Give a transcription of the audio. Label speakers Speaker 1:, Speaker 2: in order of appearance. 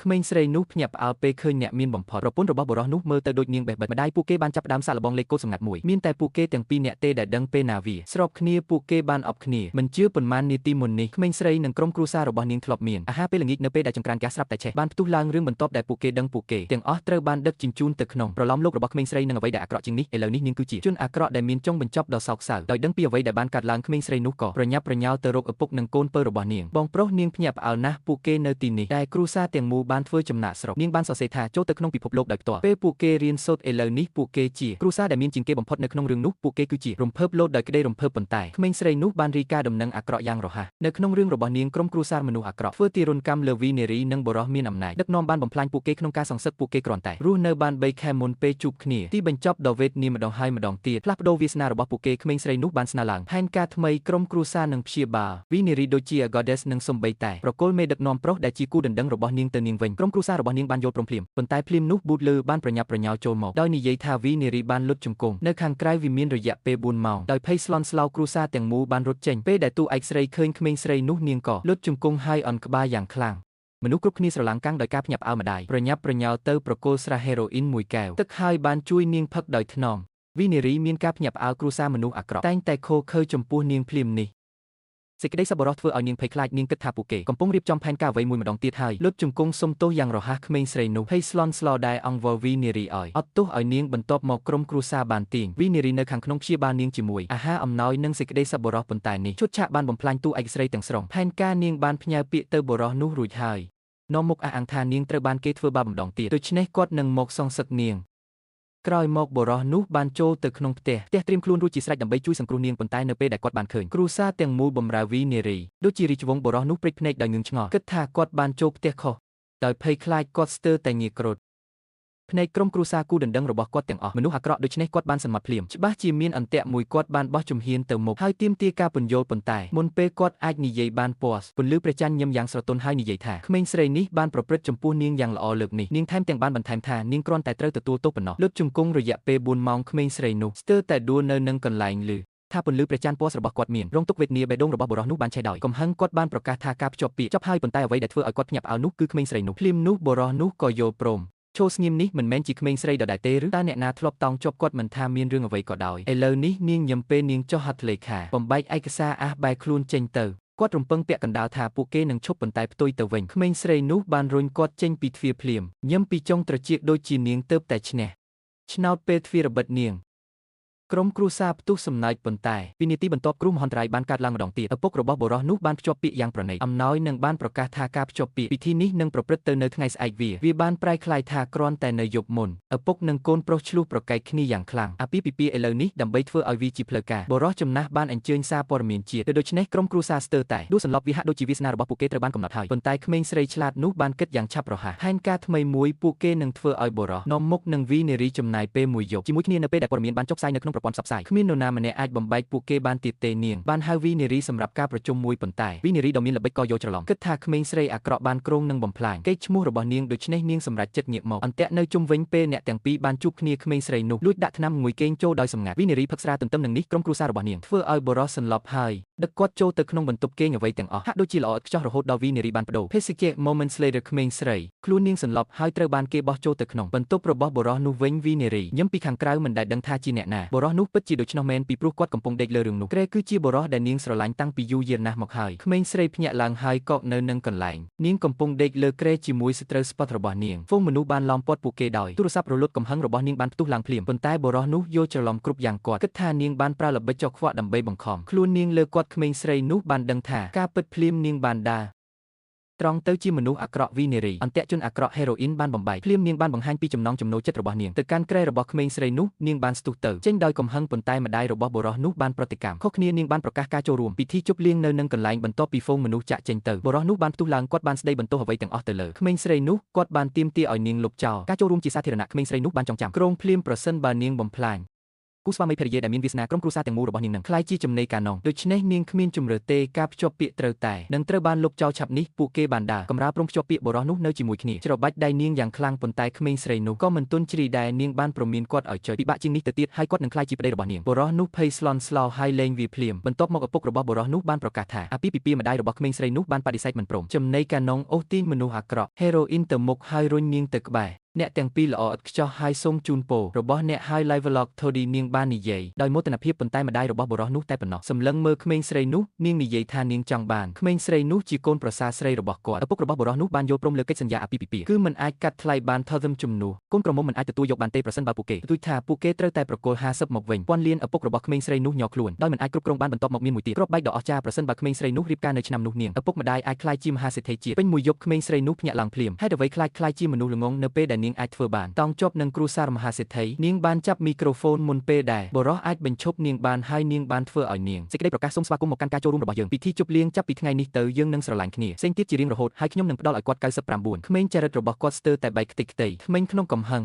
Speaker 1: ក្មេងស្រីនោះភ្ញាក់ផ្អើលពេលឃើញអ្នកមានបំផុតប្រពន្ធរបស់បុរសនោះមើលទៅដូចនាងបេះបិទម្ដាយពួកគេបានចាប់ផ្ដើមសាកល្បងលេខកូដសម្ងាត់មួយមានតែពួកគេទាំងពីរនាក់ទេដែលដឹងពេលណាវាស្របគ្នាពួកគេបានអបគ្នាមិនជឿប៉ុន្មាននាទីមុននេះក្មេងស្រីនិងក្រុមគ្រួសាររបស់នាងធ្លាប់មានអាហារពេលល្ងាចនៅពេលដែលចង្ក្រានហ្គាសស្រាប់តែឆេះបានផ្ទុះឡើងរឿងបន្ទាប់ដែលពួកគេដឹងពួកគេទាំងអស់ត្រូវបានដឹកជញ្ជូនទៅក្នុងប្រឡំលោករបស់ក្មេងស្រីនិងអ្វីដែលអាក្រក់ជាងនេះឥឡូវនេះនាងគឺជាជនអាក្រក់ដែលមានចុងបញ្ចប់ដ៏សោកសៅដោយដឹងពីអ្វីដែលបានកើតឡើងក្មេងស្រីនោះក៏ប្រញាប់ប្រញាល់ទៅរកឪពុកនិងកូនពៅរបស់នាងបងប្រុសនាងភ្ញាក់ផ្អើលណាស់ពួកគេនៅទីនេះតែគ្រួសារទាំងមូលបានធ្វើចំណាកស្រុកនាងបានសរសេរថាចូលទៅក្នុងពិភពលោកដោយផ្ទាល់ពេលពួកគេរៀនសូត្រឥឡូវនេះពួកគេជាគ្រួសារដែលមានជាងគេបំផុតនៅក្នុងរឿងនោះពួកគេគឺជារំភើបលោតដោយក្តីរំភើបប៉ុន្តែក្មេងស្រីនោះបានរាយការណ៍ដំណឹងអាក្រក់យ៉ាងរហ័សនៅក្នុងរឿងរបស់នាងក្រុមគ្រួសារមនុស្សអាក្រក់ធ្វើទារុណកម្មលើវីនារីនិងបុរសមានអំណាចដឹកនាំបានបំផ្លាញពួកគេក្នុងការសងសឹកពួកគេគ្រាន់តែរស់នៅបាន3ខែមុនពេលជួបគ្នាទីបញ្ចប់ដ៏វេទនាម្ដងហើយម្ដងទៀតផ្លាស់ប្ដូរវាសនារបស់ពួកគេក្មេងស្រីនោះបានស្នើឡើងផែនការថ្មីក្រុមគ្រួសារនឹងព្យាបាលវីនារីដូចជា Goddess និងសំបីតែប្រគល់មេដឹកនាំប្រុសដែលជាគូដណ្ដឹងរបស់នាងទៅនាងវិញក្រុមគ្រួសាររបស់នាងបានយល់ព្រមភ្លាមប៉ុន្តែភ្លាមនោះប៊ូតលើបានប្រញាប់ប្រញាល់ចូលមកដោយនិយាយថាវីនារីបានលុតជង្គង់នៅខាងក្រៅវិមានរយៈពេល4ម៉ោងដោយភ័យស្លន់ស្លោគ្រួសារទាំងមូលបានរត់ចេញពេលដែលតួឯកស្រីឃើញក្មេងស្រីនោះនាងក៏លុតជង្គង់ហើយអន់ក្បាលយ៉ាងខ្លាំងមនុស្សគ្រប់គ្នាស្រឡាំងកាំងដោយការភ្ញាក់ផ្អើលម្ដាយប្រញាប់ប្រញាល់ទៅប្រគល់ស្រាហេរ៉ូអ៊ីនមួយកែវទឹកហើយបានជួយនាងផឹកដោយថ្នមវីនារីមានការភ្ញាក់ផ្អើលគ្រួសារមនុស្សអាក្រក់តែងតែខូខើចំពោះនាងភ្លាមនេះសេចក្តីសប្បុរសធ្វើឲ្យនាងភ័យខ្លាចនាងគិតថាពួកគេកំពុងរៀបចំផែនការអ្វីមួយម្ដងទៀតហើយលុតជង្គង់សុំទោសយ៉ាងរហ័សក្មេងស្រីនោះភ័យស្លន់ស្លោដែរអង្វរវីនារីឲ្យអត់ទោសឲ្យនាងបន្ទាប់មកក្រុមគ្រួសារបានទាញវីនារីនៅខាងក្នុងព្យាបាលនាងជាមួយអាហារអំណោយនិងសេចក្តីសប្បុរសប៉ុន្តែនេះឈុតឆាកបានបំផ្លាញតួឯកស្រីទាំងស្រុងផែនការនាងបានផ្ញើពាក្យទៅបុរសនោះរួចហើយនាំមុខអះអាងថានាងត្រូវបានគេធ្វើបាបម្ដងទៀតដូច្នេះគាត់នឹងមកសងសឹកនាងក្រោយមកបុរសនោះបានចូលទៅក្នុងផ្ទះត្រៀមខ្លួនរួចជាស្រេចដើម្បីជួយសង្គ្រោះនាងប៉ុន្តែនៅពេលដែលគាត់បានឃើញគ្រួសារទាំងមូលបម្រើវីនារីដូចជារាជវង្សបុរសនោះព្រិចភ្នែកដោយងឿងឆ្ងល់គិតថាគាត់បានចូលផ្ទះខុសដោយភ័យខ្លាចគាត់ស្ទើរតែងាកគ្រុឌភ្នែកក្រុមគ្រួសារគូដណ្ដឹងរបស់គាត់ទាំងអស់មនុស្សអាក្រក់ដូច្នេះគាត់បានសន្មត់ភ្លាមច្បាស់ជាមានអន្ទាក់មួយគាត់បានបោះជំហានទៅមុខហើយទាមទារការពន្យល់ប៉ុន្តែមុនពេលគាត់អាចនិយាយបានពណ៌ពន្លឺព្រះច័ន្ទញឹមយ៉ាងស្រទន់ហើយនិយាយថាក្មេងស្រីនេះបានប្រព្រឹត្តចំពោះនាងយ៉ាងល្អលើកនេះនាងថែមទាំងបានបន្ថែមថានាងគ្រាន់តែត្រូវទទួលទោសប៉ុណ្ណោះលុតជង្គង់រយៈពេល4ម៉ោងក្មេងស្រីនោះស្ទើរតែដួលនៅនឹងកន្លែងលឺថាពន្លឺព្រះច័ន្ទពណ៌របស់គាត់មានរងទុក្ខវេទនាបេះដូងរបស់បុរសនោះបានឆេះដោយកំហឹងគាត់បានប្រកាសថាការភ្ជាប់ពាក្យចប់ហើយប៉ុន្តែអ្វីដែលធ្វើឲ្យគាត់ភ្ញាក់ផ្អើលនោះគឺក្មេងស្រីនោះភ្លាមនោះបុរសនោះក៏យល់ព្រមឈោស្ងៀមនេះមិនមែនជាក្មេងស្រីដដែលទេឬតើអ្នកណាធ្លាប់តោងជាប់គាត់មិនថាមានរឿងអ្វីក៏ដោយឥឡូវនេះនាងញឹមពេលនាងចុះហត្ថលេខាបំបែកឯកសារអះបែរខ្លួនចេញទៅគាត់រំពឹងពាក់កណ្ដាលថាពួកគេនឹងឈប់ប៉ុន្តែផ្ទុយទៅវិញក្មេងស្រីនោះបានរុញគាត់ចេញពីទ្វារភ្លាមញឹមពីចុងត្រចៀកដូចជានាងទៅតែឈ្នះឆ្នោតពេលទ្វារបិទនាងក្រុមគ្រួសារផ្ទុះសំណើចប៉ុន្តែវិនាទីបន្ទាប់គ្រោះមហន្តរាយបានកើតឡើងម្ដងទៀតឪពុករបស់បុរសនោះបានភ្ជាប់ពាក្យយ៉ាងប្រណីតអំណោយនិងបានប្រកាសថាការភ្ជាប់ពាក្យពិធីនេះនឹងប្រព្រឹត្តទៅនៅថ្ងៃស្អែកវាបានប្រែក្លាយថាគ្រាន់តែនៅយប់មុនឪពុកនិងកូនប្រុសឆ្លោះប្រកែកគ្នាយ៉ាងខ្លាំងអាពាហ៍ពិពាហ៍ឥឡូវនេះដើម្បីធ្វើឲ្យវាជាផ្លូវការបុរសចំណាស់បានអញ្ជើញសារព័ត៌មានជាតិដូច្នេះក្រុមគ្រួសារស្ទើរតែដួលសន្លប់វាហាក់ដូចជាវាសនារបស់ពួកគេត្រូវបានកំណត់ហើយប៉ុន្តែក្មេងស្រីឆ្លាតនោះបានគិតយ៉ាងឆាប់រហ័សផែនការថ្មីមួយពួកគេនឹងធ្វើឲ្យបុរសនាំមុខនឹងវីនារីចំណាយពេលមួយយប់ជាមួយគ្នានៅពេលដែលព័ត៌មានបានចុះផ្សាយនៅក្នុងប្រព័ន្ធផ្សព្វផ្សាយគ្មាននរណាម្នាក់អាចបំបែកពួកគេបានទៀតទេនាងបានហៅវីនារីសម្រាប់ការប្រជុំមួយប៉ុន្តែវីនារីដ៏មានល្បិចក៏យកច្រឡំគិតថាក្មេងស្រីអាក្រក់បានគ្រោងនឹងបំផ្លាញកេរ្តិ៍ឈ្មោះរបស់នាងដូច្នេះនាងសម្រេចចិត្តងាកមកអន្ទាក់នៅជុំវិញពេលអ្នកទាំងពីរបានជួបគ្នាក្មេងស្រីនោះលួចដាក់ថ្នាំងួយកេងចូលដោយសម្ងាត់វីនារីផឹកស្រាទន្ទឹមនឹងនេះក្រុមគ្រួសាររបស់នាងធ្វើឲ្យបុរសសន្លប់ហើយដឹកគាត់ចូលទៅក្នុងបន្ទប់គេងអ្វីទាំងអស់ហាក់ដូចជាល្អឥតខ្ចោះរហូតដល់វីនារីបានបដូរភេសជ្ជៈ moments later ក្មេងស្រីខ្លួននាងសន្លប់ហើយត្រូវបានគេបោះចូលទៅក្នុងបន្ទប់របស់បុរសនោះវិញវីនារីញឹមពីខាងក្រៅមិនដែលដឹងថាជាអ្នកណាបុរសនោះពិតជាដូច្នោះមែនពីព្រោះគាត់កំពុងដេកលើរឿងនោះក្រែគឺជាបុរសដែលនាងស្រឡាញ់តាំងពីយូរយារណាស់មកហើយក្មេងស្រីភ្ញាក់ឡើងហើយកកនៅនឹងកន្លែងនាងកំពុងដេកលើគ្រែជាមួយសត្រូវស្ពតរបស់នាងហ្វូងមនុស្សបានឡោមព័ទ្ធពួកគេដោយទូរស័ព្ទរលត់កំហឹងរបស់នាងបានផ្ទុះឡើងភ្លាមប៉ុន្តែបុរសនោះយល់ច្រឡំគ្រប់យ៉ាងគាត់គិតថានាងបានប្រើល្បិចចោលខ្វក់ដើម្បីបង្ខំខ្លួននាងលើគាត់ក្មេងស្រីនោះបានដឹងថាការពិតភ្លាមនាងបានដើរត្រង់ទៅជាមនុស្សអាក្រក់វីនារីអន្ទាក់ជនអាក្រក់ហេរ៉ូអ៊ីនបានបំបែកភ្លាមនាងបានបង្ហាញពីចំណង់ចំណូលចិត្តរបស់នាងទៅកាន់គ្រែរបស់ក្មេងស្រីនោះនាងបានស្ទុះទៅចេញដោយកំហឹងប៉ុន្តែម្ដាយរបស់បុរសនោះបានប្រតិកម្មខុសគ្នានាងបានប្រកាសការចូលរួមពិធីជប់លៀងនៅនឹងកន្លែងបន្ទាប់ពីហ្វូងមនុស្សចាក់ចេញទៅបុរសនោះបានផ្ទុះឡើងគាត់បានស្ដីបន្ទោសអ្វីទាំងអស់ទៅលើក្មេងស្រីនោះគាត់បានទាមទារឲ្យនាងលុបចោលការចូលរួមជាសាធារណៈក្មេងស្រីនោះបានចងចាំគ្រោងភ្លាមប្រសិនបើនាងបំផ្លាញ គូស្វាមីភរិយាដែលមានវាសនាក្រុមគ្រួសារទាំងមូលរបស់នាងនឹងក្លាយជាចំណីកាណុងដូច្នេះនាងគ្មានជម្រើសទេការភ្ជាប់ពាក្យត្រូវតែនឹងត្រូវបានលុបចោលឆាប់នេះពួកគេបានដើរកម្រាលព្រំភ្ជាប់ពាក្យបុរសនោះនៅជាមួយគ្នាច្របាច់ដៃនាងយ៉ាងខ្លាំងប៉ុន្តែក្មេងស្រីនោះក៏មិនទន់ជ្រាយដែរនាងបានព្រមានគាត់ឲ្យចុចពិបាកជាងនេះទៅទៀតហើយគាត់នឹងក្លាយជាប្តីរបស់នាងបុរសនោះភ័យស្លន់ស្លោហើយលែងវាភ្លាមបន្ទាប់មកឪពុករបស់បុរសនោះបានប្រកាសថាអាពាហ៍ពិពាហ៍ម្ដាយរបស់ក្មេងស្រីនោះបានបដិសេធមិនព្រមចំណីកាណុងអូសទាញមនុស្សអាក្រក់ហេរ៉ូអ៊ីនទៅមុខហើយរុញនាងទៅក្បែរអ្នកទាំងពីរល្អឥតខ្ចោះហើយសូមជូនពររបស់អ្នកហើយ Live Vlog Thody នាងបាននិយាយដោយមោទនភាពប៉ុន្តែម្ដាយរបស់បុរសនោះតែប៉ុណ្ណោះសម្លឹងមើលក្មេងស្រីនោះនាងនិយាយថានាងចង់បានក្មេងស្រីនោះជាកូនប្រសាស្រីរបស់គាត់ឪពុករបស់បុរសនោះបានយល់ព្រមលើកិច្ចសន្យាអាពាហ៍ពិពាហ៍គឺមិនអាចកាត់ថ្លៃបានថើមជំនួសកូនក្រមុំមិនអាចទទួលយកបានទេប្រសិនបើពួកគេទទូចថាពួកគេត្រូវតែប្រគល់50មកវិញពាន់លានឪពុករបស់ក្មេងស្រីនោះញ័រខ្លួនដោយមិនអាចគ្រប់គ្រងបានបន្ទាប់មកមានមួយទៀតគ្រាប់បែកដ៏អស្ចារ្យប្រសិនបើក្មេងស្រីនោះរៀបការនៅឆ្នាំនោះនាងឪពុកម្ដាយអាចក្លាយជាមហាសេដ្ឋីជាតិពេញមួយយប់ក្មេងស្រីនោះភ្ញាក់ឡើងភ្លាមហេតុអ្វីខ្លាចក្លាយជាមនុស្សល្ងងនៅពេលដែលនាងអាចធ្វើបានតោងជាប់នឹងគ្រួសារមហាសេដ្ឋីនាងបានចាប់មីក្រូហ្វូនមុនពេលដែលបុរសអាចបញ្ឈប់នាងបានហើយនាងបានធ្វើឲ្យនាងសេចក្តីប្រកាសសូមស្វាគមន៍មកកាន់ការចូលរួមរបស់យើងពិធីជប់លៀងចាប់ពីថ្ងៃនេះទៅយើងនឹងស្រឡាញ់គ្នាផ្សេងទៀតជារៀងរហូតហើយខ្ញុំនឹងផ្ដល់ឲ្យគាត់99ក្មេងចរិតរបស់គាត់ស្ទើរតែបែកខ្ទេចខ្ទីក្មេងក្នុងកំហឹង